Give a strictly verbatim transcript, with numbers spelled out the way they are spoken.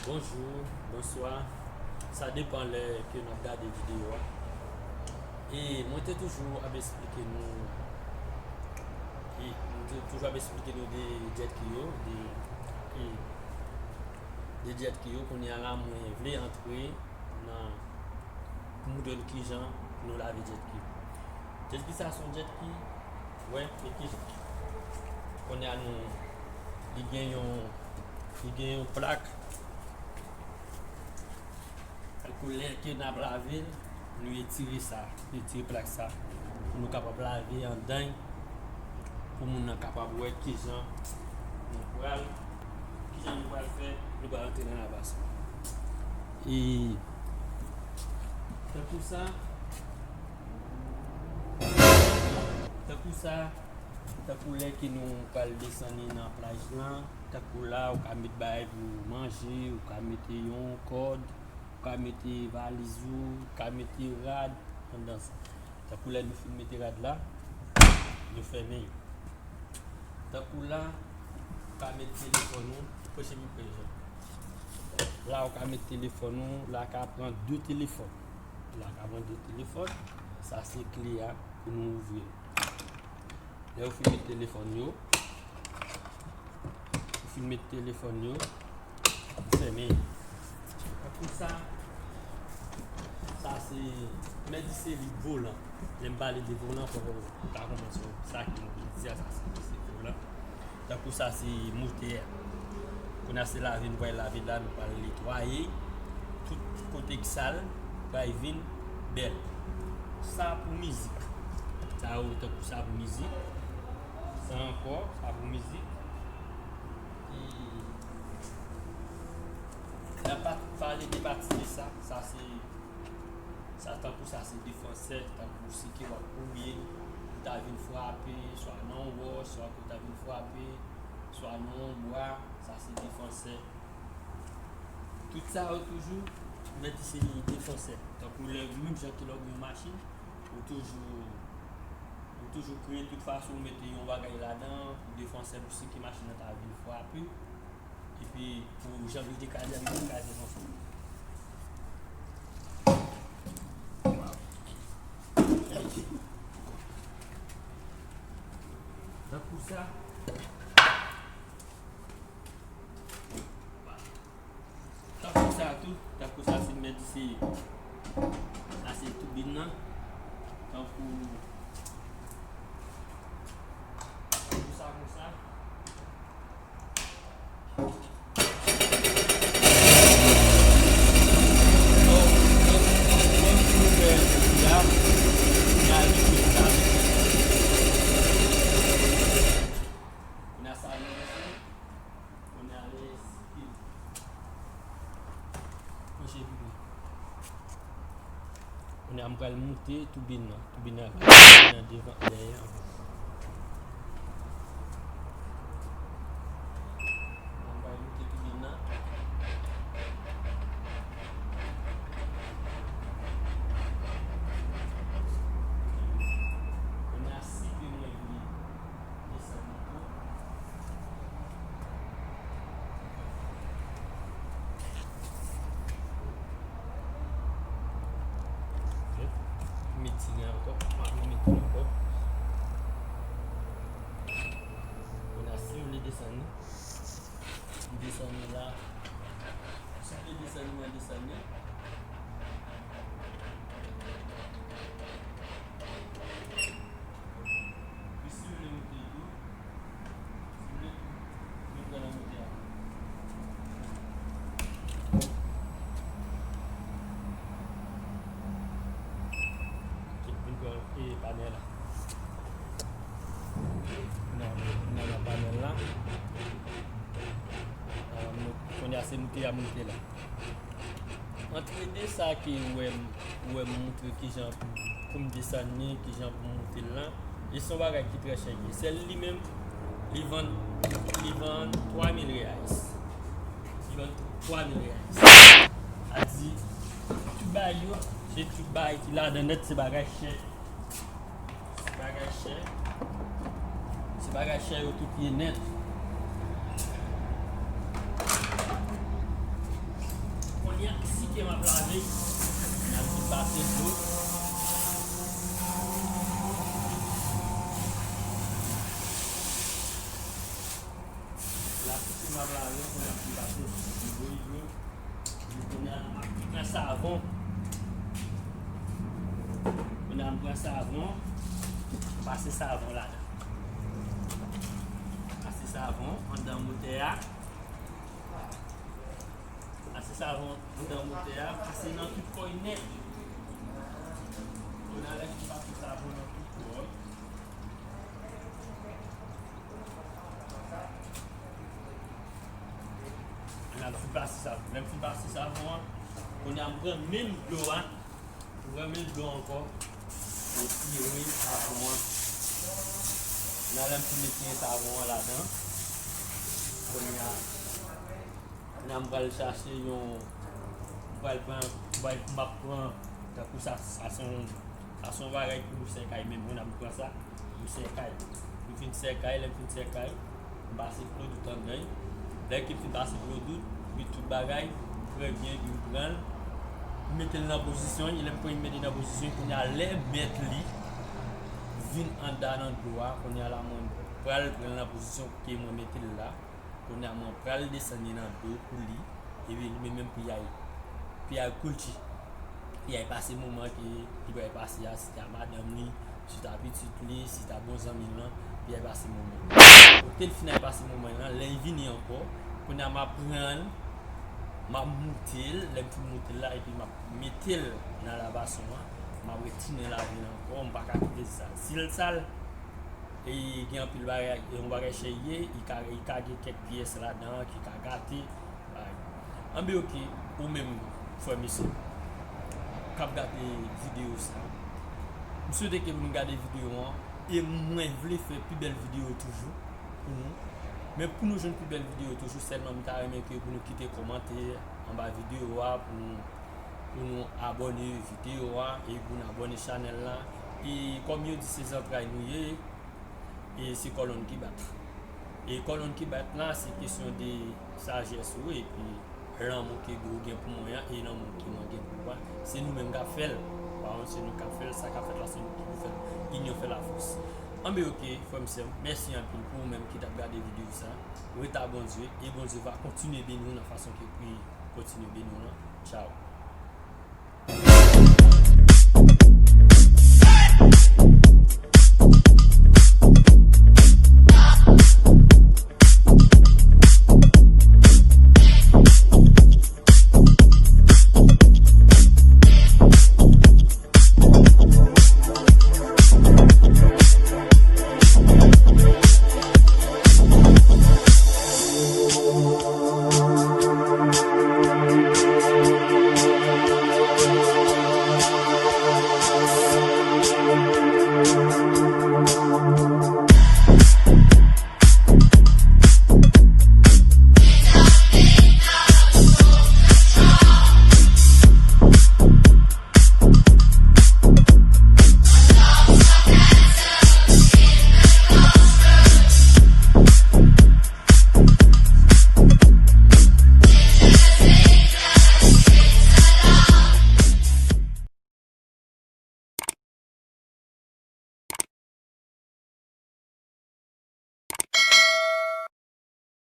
Bonjou, bonswa. Sa depann lè ke n ap gade videyo a. E mwen te toujou ap esplike nou, e mwen te toujou ap esplike nou de jet key yo, de, e de jet key yo. Kounye a la, mwen vle antre nan, pou montre nou kijan pou nou lave jet key. Jet key sa se yon jet key, wè, e kijan. Kounye a nou, li gen yon, li gen yon plak. Tankou lè ke n ap lave l, nou etire sa, nou etire plak sa, pou nou kapab lave andan l, pou moun nan kapab wè kijan nou pral, kijan nou pral fè, nou pral antre nan lavas. E tankou sa, tankou sa, tankou lè ke nou pral desann nan plaj lan, tankou la, ou ka met bagay pou manje, ou ka mete yon kòd, ou ka mete valiz ou, ou ka mete rad anndan sa. Tankou lè nou fin mete rad la, nou fèmen yo. Tankou la, ou ka met telefòn ou, pwoche pi pre, Jean. La, ou ka met telefòn ou, la ka pran de telefòn. La ka pran de telefòn. Sa se kle a pou nou ouvri l. Lè ou fin met telefòn yo, ou fin met telefòn yo, ou fèmen. Tankou sa, sa se, mwen di se li volan. Lè m pale de volan, fòk ou ta konprann sa, sa ki mwen di a, sa se, se volan. Tankou sa se motè a. Kounye a se lave, nou pral lave la, nou pral netwaye. Tout kote ki sal pral vin bèl. Sa pou mizik. Sa yo tankou sa pou mizik. Sa ankò, sa pou mizik. E n ap pa-, pale de pati de sa, sa se, sa tankou sa se defansè, tankou si ke w ap goumen, ou ta vin frape, swa nan yon wòch, swa ke w ta vin frape, swa nan yon bwa, sa se defansè. Tout sa yo toujou, mwen di se defansè. Tankou lè, menm jan ke lè w gen yon machin, ou toujou, ou toujou kreye tout fason, ou mete yon bagay ladan, pou defansè, pou si ke machin nan ta vin frape. Epi, pou jan ke w te ka di a, li te ka defanse. Tankou sa. Tankou sa tou, tankou sa se mèt di se, sa se toubin nan. Tankou, tankou sa konsa. Kounye a sa nou fè, kounye a lè si ke, pwoche pi pre. Kounye a m pral moute toubin nan. Toubin nan, toubin nan devan, dèyè ankò. M pral moute toubin nan. Kounye a si ke mwen vle desann li tou. Ok. Mete li ankò. Mete li ankò. Kounye a si m vle desann li, m desann li la. Si m vle desann li, mwen desann li. Epi si w vle moute l tou, si w vle tou, nou pran nan moute a. Ok, vin pran, e, panèl la. Nan, nan, nan panèl la. Kounye a se moute a moute la. Antre de sa ke ou wè m, ou wè m montre kijan pou, pou m desann li, kijan pou m moute l lan, e se yon bagay ki trè chè. Sèl li menm, li vann, li vann twa mil reais. Li vann twa mil reais. A di, tout bagay yo, se tout bagay ki ladan nèt, se bagay chè. Se bagay chè. Se bagay chè yo tout ye nèt. Sike m ap lave, n ap vin pase dlo. La, sike m ap lave, kounye a m vin pase dlo, dlo. Kounye a, m ap pran savon. Kounye a, m pran savon, m pase savon ladan. Pase savon anndan motè a. Pase savon anndan motè a, pase nan tout kò l nèt. Kounye a, lè m fin pase savon nan tout kò l, n ap fin pase savon. Lè m fin pase savon an, kounye a, m pran menm dlo a. Mwen met dlo ankò. Retire savon an. Nan lè m fin retire savon an ladan. Kounye a, kounye a m pral chache yon, m pral pran, m pral, m ap pran, tankou sa, sa se yon, sa se yon bagay pou sèkay menm, mwen ap pran sa. M sèkay. M fin sèkay, lè m fin sèkay, m pase plo dout anndan l. Lè ke m fin pase plo dout, m met tout bagay, m prè byen, epi m pran l, m mete l nan pozisyon, e lè m pran l, m mete l nan pozisyon, kounye a lè mèt li vin anndan nan dlo a, kounye a la mwen pral pran l nan pozisyon ke mwen mete l la. Kounye a mwen pral desann li nan do pou li, epi li menm, menm piyay, piyay kulti. Piyay pase moman ke li pral pase a, si ta madanm li, si ta pitit li, si ta bon zanmi l lan, piyay pase moman. Kote l fin al pase moman lan, lè l vini ankò, kounye a m ap pran l, m ap moute l, lè m fin moute l la, epi m ap mete l nan lavasyon an, m ap retounen lave l ankò, m pa ka kite l sal. Si l sal, e gen anpil bagay, e yon bagay chè ye, li ka, li ka gen kèk pyès ladan ki ka gate. Anben oke, ou menm, frè m e sè m k ap gade videyo sa, m swete ke nou gade videyo an, e mwen vle fè pi bèl videyo toujou pou nou. Men pou nou jwenn pi bèl videyo toujou, sèlman m ta renmen ke pou nou kite kòmantè anba videyo a, pou nou, pou nou abòne videyo a, e pou nou abòne chanèl la. E kòm yo di, se zantray nou ye, e se kòlonn ki bat. E kòlonn ki bat la, se kesyon de sajès ou, epi lanmou ke ou gen pou mwen an, e lanmou ke mwen gen pou ou a, se nou menm k ap fè l. Pa kont, se nou k ap fè l, sa k ap fèt la, se nou ki pou fè l. Inyon fè lafòs. Anben oke, frè m, sè m, mèsi anpil pou ou menm ki t ap gade videyo sa. Ret a Bondye, e Bondye va kontinye beni w nan fason ke pou li kontinye beni w lan. Tchaw.